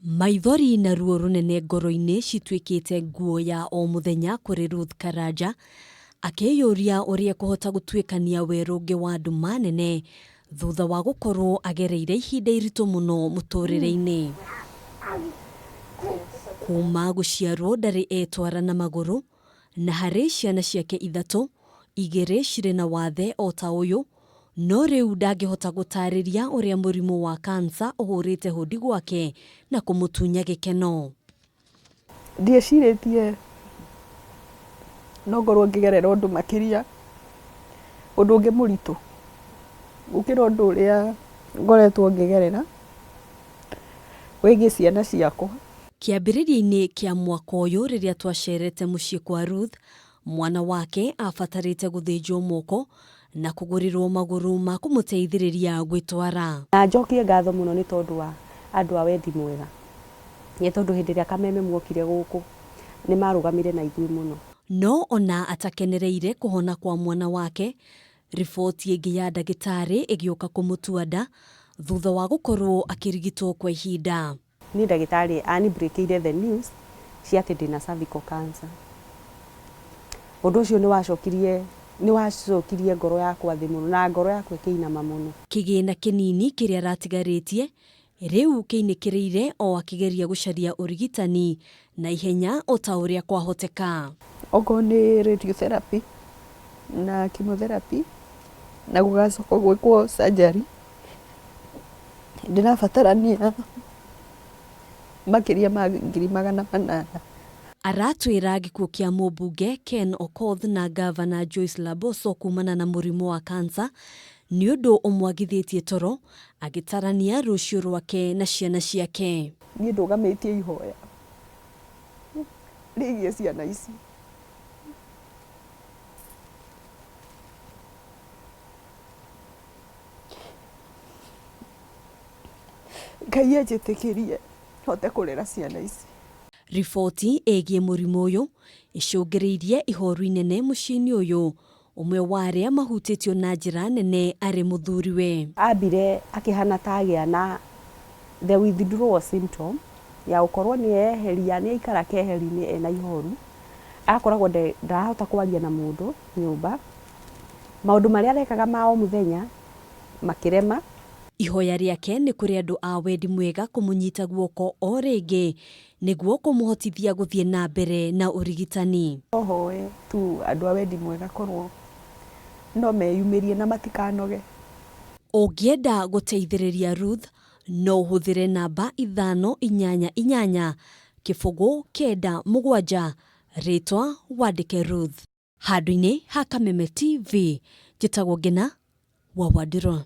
Maithori na ruo rũnene ngoro-inĩ cituĩkĩte nguo ya o mũthenya kũrĩ Ruth Karanja, akĩyũria ũrĩa ekũhota gũtuĩkania werũ ũngĩ wa nduma nene thutha wa gũkorwo agereire ihinda iritũ mũno mũtũrĩre-inĩ. Kuma gũciarwo ndarĩ etwara na magũrũ, Na harĩ ciana ciake ithatũ, igĩrĩ cirĩ na wathe o ta ũyũ, no rĩu ndangĩhota gũtaarĩria ũrĩa mũrimũ wa kansa ũhũrĩte hũndi gwake na kũmũtunya gĩkeno. Ndiecirĩtie no ngorwo ngĩgerera ũndũ makĩria, ũndũ ũngĩ mũritũ gũkĩra ũndũ ũrĩa ngoretwo ngĩgerera wĩgiĩ ciana ciakwa. Kĩambĩrĩria-inĩ kĩa mwaka ũyũ rĩrĩa twacerete mũciĩ kwa Ruth, mwana wake abatarĩte gũthĩnjwo moko na kũgũrĩrwo magũrũ ma kũmũteithĩrĩria gwĩtwara. Na njokie ngatho mũno nĩ tondũ wa andũ a wendi mwega, nĩ tondũ hĩndĩ ĩrĩa kameme muokire gũkũ nĩ marũgamire na ithuĩ mũno. No ona atakenereire kũhona kwa mwana wake, riboti ĩngĩ ya ndagĩtarĩ ĩgĩũka kũmũtua nda thutha wa gũkorwo akĩrigitwo kwa ihinda. Niĩ ndagĩtarĩ ani breakĩire the news cia atĩ ndĩna cervical cancer. Ũndũ ũcio nĩ wacokirie nĩ wacokirie ngoro yakwa thĩ mũno na ngoro yakwa ĩkĩinama mũno. Kĩgĩna kĩnini kĩrĩa aratigarĩtie rĩu kĩinĩkĩrĩire o akĩgeria gũcaria ũrigitani na ihenya o ta ũrĩa kwahoteka. Okorwo nĩ radiotherapy na chemotherapy na gũgacoka gwĩkwo surgery. Ndĩrabatarania makĩria ma 800,000. Aratwĩra gĩkuũ kĩa mũmbunge Ken Okoth na ngavana Joyce Laboso kumana na mũrimũ wa cancer nĩ ũndũ ũmwagithĩtie toro agĩtarania rũciũ rwake na ciana ciake. Niĩ ndũgamĩtie ihoya rĩgiĩ ciana ici. Ngai anjĩtĩkĩrie hote kũrera ciana ici. Riboti ĩgiĩ mũrimũ ũyũ ĩcũngĩrĩirie ihoru inene mũciĩ-inĩ ũyũ, ũmwe wa arĩa mahutĩtio na njĩra nene arĩ mũthuriwe. Ambire akĩhana ta agĩa na the withdrawal symptom ya gũkorwo nĩ eyeheria, nĩ aikara keheri-inĩ ena ihoru, agakoragwo ndarahota kwaria na mũndũ nyũmba. Maũndũ marĩa arekaga ma o mũthenya makĩrema. Ihoya rĩake nĩ kũrĩ andũ a wendi mwega kũmũnyita guoko o rĩngĩ nĩguo kũmũhotithia gũthiĩ na mbere na ũrigitani. No hoe tu andũ a wendi mwega korwo no meyumĩrie na matikanoge. Ũngĩenda gũteithĩrĩria Ruth no ũhũthĩre namba ithano inyanya inyanya kĩbũgũ kenda mũgwanja rĩtwa wandĩke Ruth. Handũ-inĩ ha Kameme TV, njĩtagwo Ngĩna wa Wandirũ.